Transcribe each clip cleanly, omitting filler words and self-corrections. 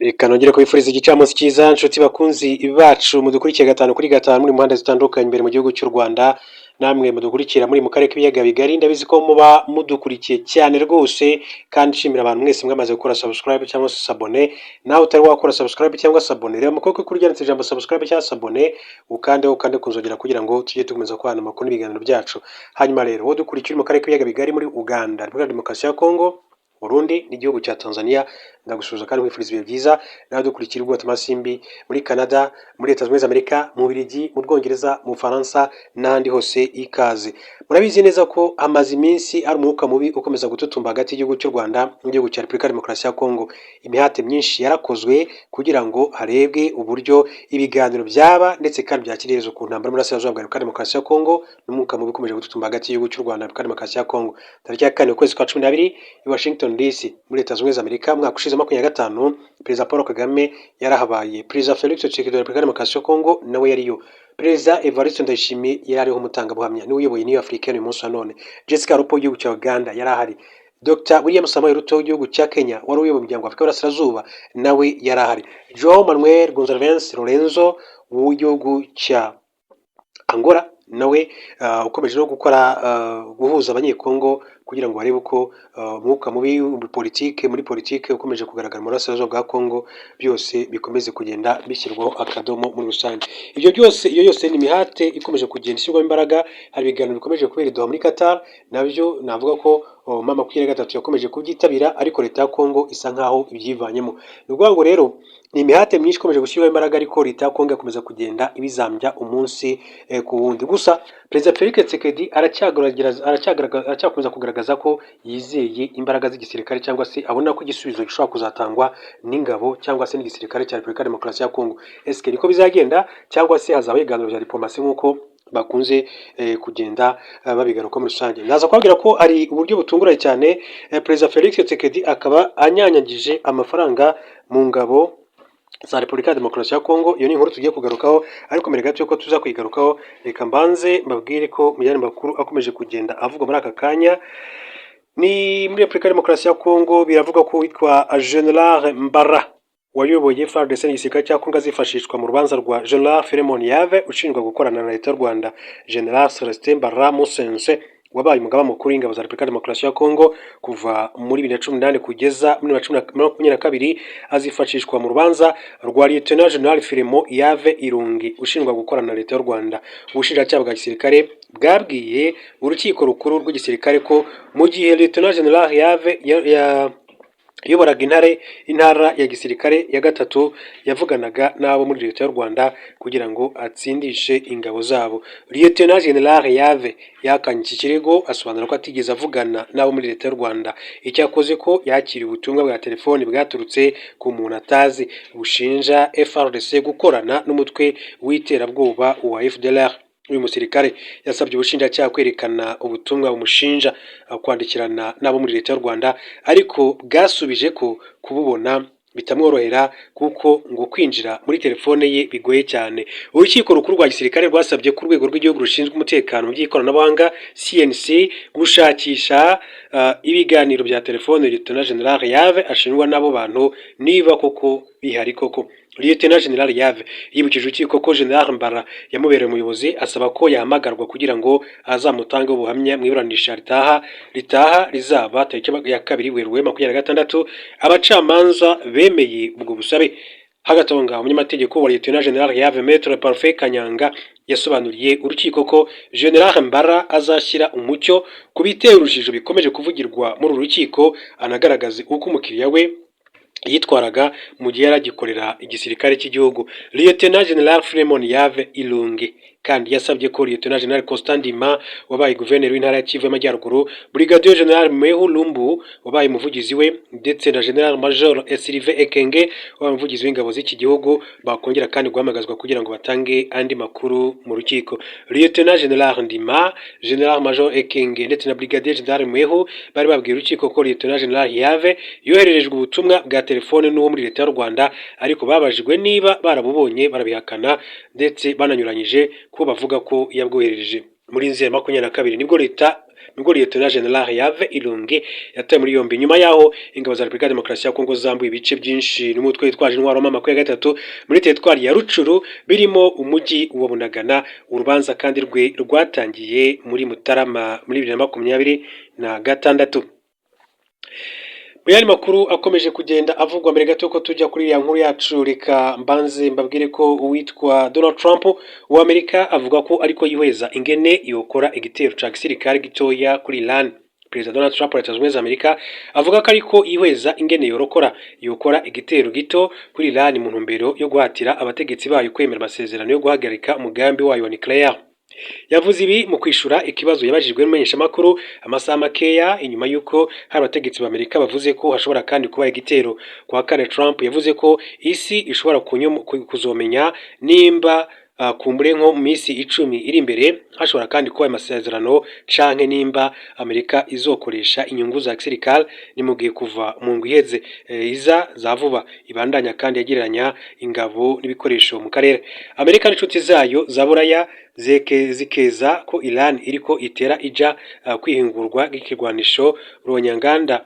Reka nongere kubifuriza igicamunsi cyiza, nshuti bakunzi bacu mudukurikiye gatanu kuri gatanu muri mpande zitandukanye imbere mu gihugu cy'u Rwanda, namwe mudukurikira muri mu karere k'ibiyaga bigari. Ndabizi ko muba mudukurikiye cyane rwose, kandi nshimira abantu mwese mwamaze gukora subscribe cyangwa se s'abonner. Nawe utari wakora subscribe cyangwa s'abonner, reba mu kuboko kuri ryanditse ijambo subscribe cyangwa s'abonner, ukandeho, ukande ku nzogera kugira ngo tujye dukomeza kubana amakuru n'ibiganiro byacu. Hanyuma rero, wowe dukurikiye uri mu karere k'ibiyaga bigari, muri Uganda, Repubulika ya Demokarasi ya Kongo, Burundi n'igihugu cya Tanzania, ndagusuhuza kandi nkwifuriza ibihe byiza. Nawe dukurikira ubwotamasimbi muri Canada, muri Leta Zunze Ubumwe za Amerika, mu Bubiligi, mu Bwongereza, mu Bufaransa n'ahandi hose, ikaze. Murabizi neza ko hamaze iminsi hari umwuka mubi ukomeza gututumba hagati y'igihugu cy'u Rwanda n'igihugu cya Repubulika ya Demokarasi ya Kongo. Imihate myinshi yarakozwe kugira ngo harebwe uburyo ibiganiro byaba, ndetse kandi byakira iherezo ku ntambara y'Uburasirazuba bwa Repubulika ya Demokarasi ya Kongo n'umwuka mubi ukomeje gututumba hagati y'igihugu cy'u Rwanda na Repubulika ya Demokarasi ya Kongo. Tariki ya 4 ukwezi kwa 12 i Washington DC muri Leta Zunze Ubumwe za Amerika, umwaka ushize 25, Perezida Paul Kagame yarahabaye, Perezida Felix Tshisekedi wa Repubulika ya Demokarasi ya Kongo nawe yariyo, Perezida Evariste Ndayishimiye yari ariho umutangabuhamya, niwe uyoboye Union Africaine uyu munsi wa none, Jessica Alupo w'igihugu cya Uganda yari ahari, Dr William Samoei Ruto w'igihugu cya Kenya wari uyoboye umuryango wa Afurika y'Uburasirazuba nawe yari ahari, João Manuel Gonçalves Lourenço w'igihugu cya Angola nawe ukomeje no gukora guhuza Abanyekongo kugira ngo barebe uko umwuka mubi muri politike ukomeje kugaragara mu burasirazuba bwa Kongo, byose bikomeze kugenda bishyirwaho akadomo muri rusange. Ibyo byose, iyo yose ni imihate ikomeje kugenda ishyirwamo imbaraga. Hari ibiganiro bikomeje kubera i Doha muri Qatar, nabyo navuga ko M23 yakomeje kubyitabira, ariko leta ya Kongo isa nkaho ibyivanyemo. Ni ukuvuga ngo rero ni imihate myinshi ikomeje gushyirwaho imbaraga, ariko leta ya Kongo igakomeza kugenda ibizambya umunsi ku wundi. Gusa Perezida Felix Tshisekedi aracyakomeza kugaragaza ko yizeye imbaraga z'igisirikare, cyangwa se abona ko igisubizo gishobora kuzatangwa n'ingabo cyangwa se n'igisirikare cya Repubulika ya Demokarasi ya Kongo. Ese niko bizagenda, cyangwa se hazabaho ibiganiro bya diplomasi nk'uko bakunze kugenda babigaruka muri rusange? Naza kubabwira ko hari uburyo butunguranye cyane, Perezida Felix Tshisekedi akaba anyanyagije amafaranga mu ngabo za Repubulika ya Demokarasi ya Kongo. Iyo ni inkuru tugiye kugarukaho, ariko mbere gato yuko tuza kuyigarukaho, reka mbanze mbabwire ko mu yandi makuru akomeje kugenda avugwa muri aka kanya ni muri Repubulika ya Demokarasi ya Kongo. Biravuga ko witwa General Mbara wayoboye FARDC n'igisirikare cya Kongo azifashishwa mu rubanza rwa General Philemon Yave ushinjwa gukorana na leta y'u Rwanda. General Celestin Mbara Musense wabaye umugaba mukuru w'ingabo za Repubulika ya Demokarasi ya Kongo kuva muri 2018 kugeza muri 2022 azifashishwa mu rubanza rwa Lieutenant General Philemon Yave Irungi ushinjwa gukorana na leta y'u Rwanda. Ubushinjacyaha bwa gisirikare bwabwiye urukiko rukuru rw'igisirikare ko mu gihe Lieutenant General Yave ya yayoboraga intare intara ya gisirikare ya gatatu, yavuganaga n'abo muri leta y'u Rwanda kugira ngo atsindishe ingabo zabo. Lieutenant General Yave yahakanye iki kirego, asobanura ko atigeze avugana n'abo muri leta y'u Rwanda, icyakoze ko yakiriye ubutumwa bwa telefoni bwaturutse ku muntu atazi bushinja FARDC gukorana n'umutwe w'iterabwoba wa FDLR. Uyu musirikare yasabye ubushinjacyaha kwerekana ubutumwa bumushinja kwandikirana n'abo muri leta y'u Rwanda, ariko bwasubije ko kububona bitamworohera kuko ngo kwinjira muri telefone ye bigoye cyane. Urukiko rukuru rwa gisirikare rwasabye ko urwego rw'igihugu rushinzwe umutekano mu by'ikoranabuhanga CNC gushakisha ibiganiro bya telefone Lieutenant General Yave ashinjwa n'abo bantu niba koko bihari koko. Lieutenant General Yave yibukije urukiko ko General Mbara yamubereye umuyobozi, asaba ko yahamagarwa kugira ngo azamutange ubuhamya mu iburanisha ritaha rizaba tariki ya 2 Werurwe 26. Abacamanza bemeye ubwo busabe. Hagati aho ngaho, umunyamategeko wa Lieutenant General Yave, Maître Parfait Kanyanga, yasobanuriye urukiko ko General Mbara azashyira umucyo ku bitera urujijo bikomeje kuvugirwa muri uru rukiko, anagaragaze uko umukiriya we yitwaraga mu gihe yari agikorera igisirikare cy'igihugu. Lieutenant General Philemon Yave Ilungi kandi yasabye ko Lieutenant General Constant Ndima wabaye guverineri w'intara ya Kivu y'Amajyaruguru, Brigadier General Mehu Lumbu wabaye umuvugizi we, ndetse na General Major Sylvain Ekenge wabaye umuvugizi w'ingabo z'iki gihugu bakongera kandi guhamagazwa kugira ngo batange andi makuru mu rukiko. Lieutenant General Ndima, General Major Ekenge ndetse na Brigadier General Mehu bari babwiye urukiko ko Lieutenant General Yave yohererejwe ubutumwa bwa telefone n'uwo muri leta y'u Rwanda, ariko babajijwe niba barabubonye barabihakana, ndetse bananyuranyije ko bavuga ko yabwoherereje muri Nzeri 22. Nibwo leta Nibwo Lieutenant General Yave Ilungi yatawe muri yombi nyuma yaho ingabo za Repubulika ya Demokarasi ya Kongo zambuye ibice byinshi n'umutwe witwaje intwaro M23 muri teritwari ya Rucuru, birimo umujyi wa Bunagana. Urubanza kandi rwe rwatangiye muri Mutarama muri 2026. Mu yandi makuru akomeje kugenda avugwa, mbere gato ko tujya kuri iriya nkuru yacu, reka mbanze mbabwire ko uwitwa Donald Trump wa Amerika avuga ko ariko yihweza ingene yokora igitero ca gisirikare gitoya kuri Iran. Perezida Donald Trump wa Leta Zunze Ubumwe za Amerika avuga ko ariko yihweza ingene yokora igitero gito kuri Iran mu ntumbero yo guhatira abategetsi bayo kwemera amasezerano yo guhagarika umugambi wayo wa nucleaire. Yavuze ibi mu kwishura ikibazo yabajijwe n'umumenyeshamakuru amasaha makeya inyuma y'uko hari abategetsi ba Amerika bavuze ko hashobora kandi kuba igitero. Kwa kane, Trump yavuze ko isi ishobora kuzomenya nimba kumbure nko mu minsi 10 iri imbere hashobora kandi kuba amasezerano canke nimba Amerika izokoresha inyungu za gisirikare. Ni mu gihe kuva mu ndwi iheze iza za vuba ibandanya kandi yagereranya ingabo n'ibikoresho mu karere. Amerika n'inshuti zayo za Buraya zikeza ko Iran iriko itera ija kwihingurwa ry'ikigwanisho ruhonyanganda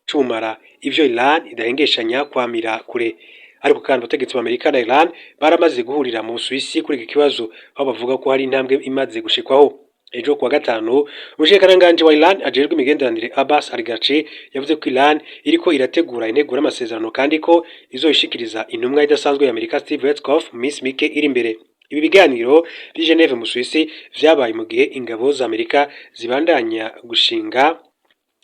c'ubumara, ivyo Iran idahengeshanya kwamira kure. Ariko kandi abategetsi ba Amerika na Iran baramaze guhurira mu Busuwisi kuri iki kibazo, aho bavuga ko hari intambwe imaze gushikwaho. Ejo kuwa gatanu, umushikiranganji wa Iran ajejwe imigenderanire, Abbas Araghchi, yavuze ko Iran iriko irategura integuro y'amasezerano kandi ko izoyishikiriza intumwa idasanzwe ya Amerika, Steve Witkoff, mu minsi mike iri imbere. Ibi biganiro vy'i Geneve mu Busuwisi vyabaye mu gihe ingabo za Amerika zibandanya gushinga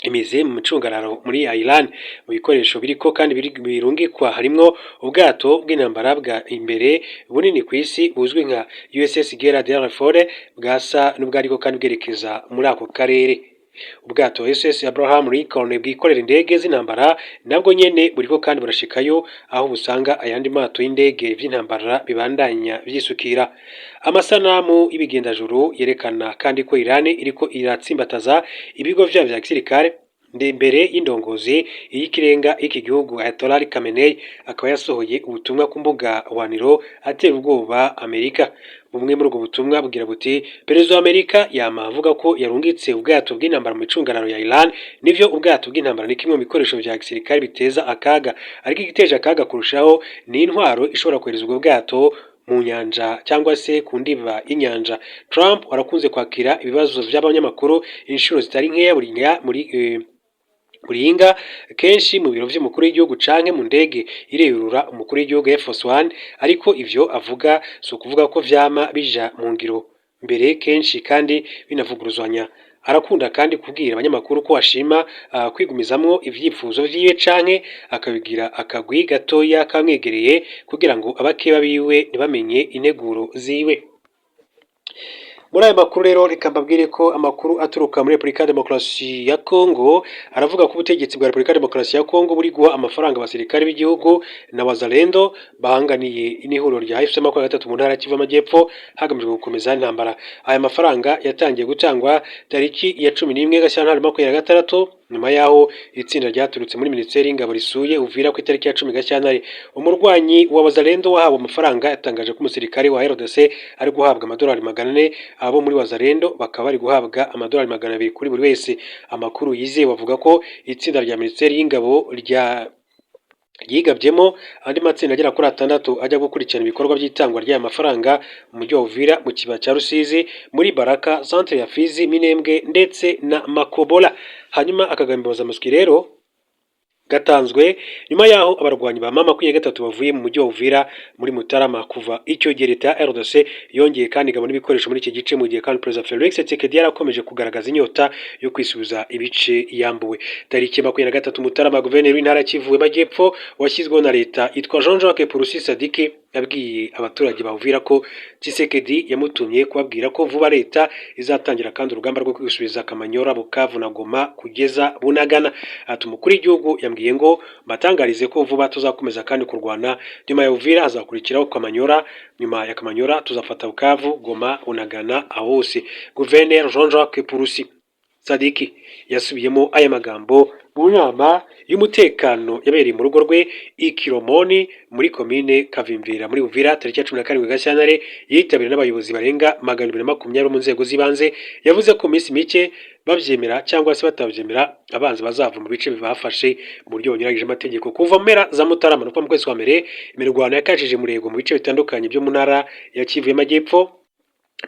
imizi mu micungararo muri Iran. Mu bikoresho biriko kandi birungikwa harimwo ubwato bw'intambara bwa imbere bunini kw'isi buzwi nka USS Gerald R. Ford, bwasa n'ubwariko kandi bwerekeza muri ako karere. Ubwato USS Abraham Lincoln bwikorera indege z'intambara nabwo nyene buriko kandi burashikayo, aho busanga ayandi mato y'indege vy'intambara bibandanya vyisukira. Amasanamu y'ibigendajuru yerekana kandi ko Iran iriko iratsimbataza ibigo vyayo vya gisirikare. Imbere y'indongozi y'ikirenga y'iki gihugu, Ayatollah Ali Khamenei, akaba yasohoye ubutumwa ku mbuga hwaniro atera ubwoba Amerika. Bumwe muri ubwo butumwa bugira buti: "Perezida wa Amerika yama avuga ko yarungitse ubwato bw'intambara mu micungararo ya Iran. Nivyo, ubwato bw'intambara ni kimwe mu bikoresho vya gisirikare biteza akaga, ariko igiteje akaga kurushaho ni intwaro ishobora kohereza ubwo bwato mu nyanja cyangwa se ku ndiba y'inyanja." Trump arakunze kwakira ibibazo vy'abanyamakuru inshuro zitari nkeya buri muri buringa, kenshi mu biro vy'umukuru w'igihugu canke mu ndege irerura umukuru w'igihugu, Air Force One, ariko ivyo avuga si ukuvuga ko vyama bija mu ngiro, mbere kenshi kandi binavuguruzanya. Arakunda kandi kubwira abanyamakuru ko ashima kwigumizamwo ivyifuzo vyiwe canke akabigira akagwi gatoya kamwegereye kugira ngo abakeba biwe ntibamenye integuro ziwe. Muri aya makuru rero, reka mbabwire ko amakuru aturuka muri Repubulika ya Demokarasi ya Kongo aravuga ko ubutegetsi bwa Repubulika ya Demokarasi ya Kongo buri guha amafaranga abasirikare b'igihugu na Wazalendo bahanganiye n'ihuriro rya AFC M23 mu ntara ya Kivu y'Amajyepfo, hagamijwe gukomeza intambara. Aya mafaranga yatangiye gutangwa tariki ya 11 Gashyantare 2026, nyuma y'aho itsinda ryaturutse muri Minisiteri y'Ingabo risuye Uvira ku itariki ya 10 Gashyantare. Umurwanyi wa Wazalendo wahawe amafaranga yatangaje ko umusirikare wa RDC ari guhabwa amadolari 400, abo muri Wazalendo bakaba bari guhabwa amadolari 200 kuri buri wese. Amakuru yizewe avuga ko itsinda rya Minisiteri y'Ingabo rya ryigabyemo andi matsinda agera kuri atandatu ajya gukurikirana ibikorwa by'itangwa ry'aya mafaranga mu mujyi wa Uvira, mu kibaya cya Rusizi, muri Baraka, centre ya Fizi, Minembwe ndetse na Makobola. Hanyuma akagahimbazamusyi rero gatanzwe nyuma y'aho abarwanyi ba M23 bavuye mu mujyi wa Uvira muri Mutarama. Kuva icyo gihe, leta ya RDC yongeye kandi igabana ibikoresho muri iki gice, mu gihe kandi Perezida Felix Tshisekedi yarakomeje kugaragaza inyota yo kwisubiza ibice yambuwe. Tariki 23 Mutarama, guverineri w'intara ya Kivu y'Amajyepfo washyizweho na leta yitwa Jean Jacques Purusi Sadiki yabwiye abaturage ba Uvira ko Tshisekedi yamutumye kubabwira ko vuba leta izatangira kandi urugamba rwo kwisubiza Kamanyola, Bukavu na Goma kugeza Bunagana. Ati: "Umukuru w'igihugu yambwiye ngo mbatangarize ko vuba tuzakomeza kandi kurwana. Nyuma ya Uvira hazakurikiraho Kamanyola, nyuma ya Kamanyola tuzafata Bukavu, Goma, Bunagana, aho hose." Guverineri Jean Jacques Purusi Sadiki yasubiyemo aya magambo mu nama y'umutekano yabereye mu rugo rwe i Kiromoni muri komine Kavimvira muri Uvira tariki ya 17 Gashyantare, yitabiriwe n'abayobozi barenga 220 mu nzego z'ibanze. Yavuze ko mu minsi mike babyemera cyangwa se batabyemera, abanzi bazava mu bice bibafashe mu buryo bunyuranyije amategeko. Kuva mu mpera za Mutarama, no mu kwezi kwa mbere, imirwano yakajije umurego mu bice bitandukanye byo mu ntara ya Kivu y'Amajyepfo,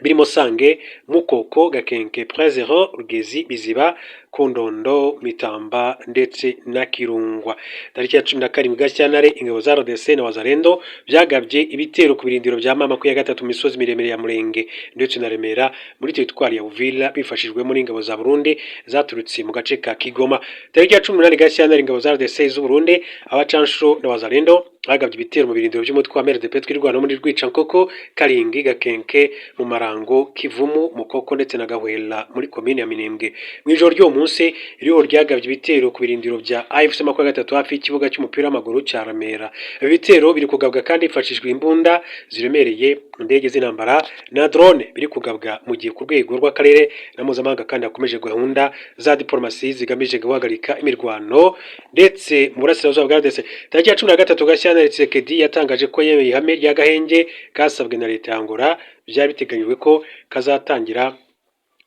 birimo Sange, Mukoko, Gakenke, Point Zéro, Rugezi, Biziba, Kundondo, Mitamba ndetse na Kirungwa. Tariki ya 17 Gashyantare, ingabo za RDC na Wazalendo byagabye ibitero ku birindiro bya M23 mu misozi miremire ya Murenge ndetse na Remera muri teritwari ya Uvira, bifashijwemo n'ingabo za Burundi zaturutse mu gace ka Kigoma. Tariki ya 18 Gashyantare, ingabo za RDC z'u Burundi, abacanshuro na Wazalendo bagabye ibitero mu birindiro by'umutwe wa MRDP Twirwaneho muri Rwicankoko, Karingi, Gakenke, mu Marango, Kivumu, Mukoko ndetse na Gahwela muri komine ya Minembwe. Mu ijoro ry'uwo munsi, iriho ryagabye ibitero ku birindiro bya AFC 23 hafi y'ikibuga cy'umupira w'amaguru cya Remera. Ibi bitero biri kugabwa kandi hifashishijwe imbunda ziremereye, indege z'intambara na drone. Biri kugabwa mu gihe ku rwego rw'akarere na mpuzamahanga kandi hakomeje gahunda za diplomasi zigamije guhagarika imirwano ndetse mu burasirazuba bwa RDC. Tariki ya 13 Gashyantare, Tshisekedi yatangaje ko yemeye ihame ry'agahenge kasabwe na leta ya Angola. Byari biteganyijwe ko kazatangira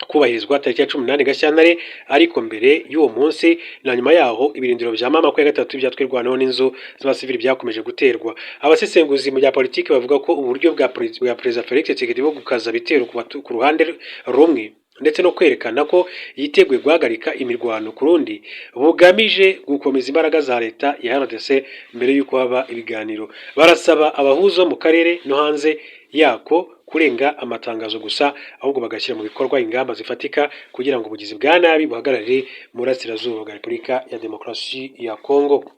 kubahirizwa tariki ya 18 Gashyantare, ariko mbere y'uwo munsi na nyuma yaho, ibirindiro bya M23 bya Twirwaneho n'inzu z'abasivili byakomeje guterwa. Abasesenguzi mu bya politiki bavuga ko uburyo bwa Perezida Felix Tshisekedi bwo gukaza ibitero ku ruhande rumwe ndetse no kwerekana ko yiteguye guhagarika imirwano ku rundi, bugamije gukomeza imbaraga za leta ya RDC mbere y'uko haba ibiganiro. Barasaba abahuza mu karere no hanze yako kurenga amatangazo gusa, ahubwo bagashyira mu bikorwa ingamba zifatika kugira ngo ubugizi bwa nabi buhagarare mu burasirazuba bwa Repubulika ya Demokarasi ya Kongo.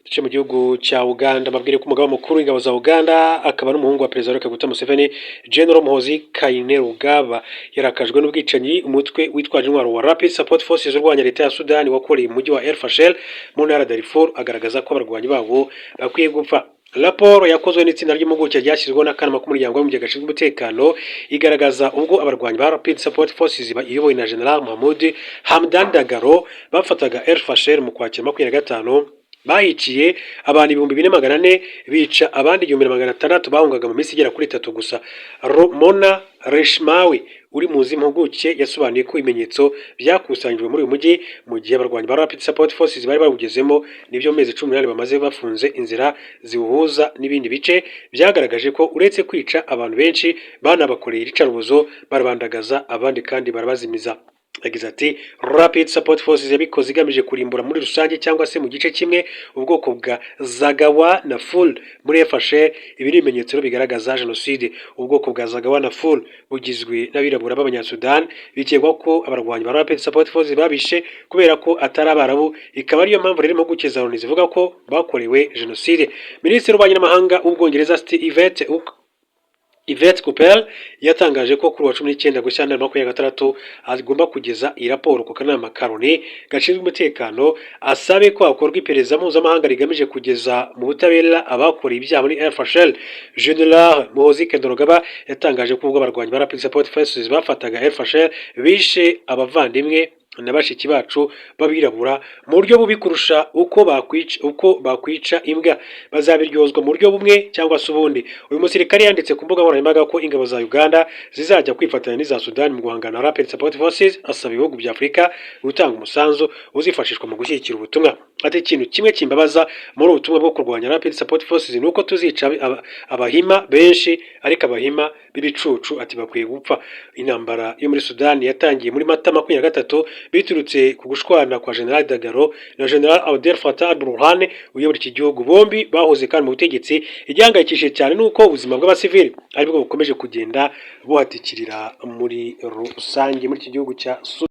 Duce mu gihugu cya Uganda, mbabwire ko umugaba mukuru w'ingabo za Uganda akaba n'umuhungu wa Perezida Kaguta Museveni, General Muhoozi Kainerugaba, yarakajwe n'ubwicanyi umutwe witwaje intwaro wa Rapid Support Forces urwanya leta ya Sudani wakoreye mu mujyi wa El Fasher mu ntara ya Darfur, agaragaza ko abarwanyi babo bakwiye gupfa. Raporo yakozwe n'itsinda ry'impuguke ryashyizweho n'akanama k'umuryango w'abibumbye gashinzwe umutekano igaragaza ubwo abarwanyi ba Rapid Support Forces iyobowe na General Mahmoud Hamdan Dagalo bafataga El Fasher mu Kwakira 25, bahiciye abantu 4400, bica abandi 1600 bahungaga mu minsi igera kuri 3 gusa. Mona Rishmawi uri mu mpuguke yasobanuye ko ibimenyetso byakusanyijwe muri uyu mujyi mu gihe abarwanyi ba Rapid Support Forces bari bawugezemo nibyo mezi 18 bamaze bafunze inzira ziwuhuza n'ibindi bice, byagaragaje ko uretse kwica abantu benshi, banabakoreye iyicarubozo, barabandagaza, abandi kandi barabazimiza. Yagize ati: "Rapid Support Forces yabikoze igamije kurimbura muri rusange cyangwa se mu gice kimwe ubwoko bwa Zagawa na Fur muri Fasher. Ibi ni ibimenyetso rero bigaragaza jenoside. Ubwoko bwa Zagawa na Fur bugizwe n'abirabura b'Abanyasudan. Bikekwa ko abarwanyi ba Rapid Support Forces babishe kubera ko atari Abarabu, ikaba ariyo mpamvu rero impuguke za Loni zivuga ko bakorewe jenoside." Minisitiri w'Ububanyi n'Amahanga w'Ubwongereza, Yvette Cooper, yatangaje ko kuri wa 19 Gashyantare 26 agomba kugeza iyi raporo ku kanama ka Loni gashinzwe umutekano, asabe ko hakorwa iperereza mpuzamahanga rigamije kugeza mu butabera abakoreye ibyaha muri El Fasher. General Muhoozi Kainerugaba yatangaje ko ubwo abarwanyi ba Rapid Support Forces bafataga El Fasher, bishe abavandimwe na bashiki bacu b'abirabura mu buryo bubi kurusha uko bakwica imbwa. Bazabiryozwa mu buryo bumwe cyangwa se ubundi. Uyu musirikare yanditse ku mbuga nkoranyambaga ko ingabo za Uganda zizajya kwifatanya n'iza Sudani mu guhangana na Rapid Support Forces, asaba ibihugu bya Afurika gutanga umusanzu uzifashishwa mu gushyigikira ubutumwa. Ati: "Ikintu kimwe kimbabaza muri ubu butumwa bwo kurwanya Rapid Support Forces ni uko tuzica Abahima benshi, ariko Abahima b'ibicucu." Ati: "Bakwiye gupfa." Intambara yo muri Sudani yatangiye muri Mata 23 biturutse ku gushwana kwa General Dagalo na General Abdel Fattah al-Burhan uyobora iki gihugu. Bombi bahoze kandi mu butegetsi. Igihangayikishije cyane ni uko ubuzima bw'abasivili aribwo bukomeje kugenda buhatikirira muri rusange muri iki gihugu cya Sudani.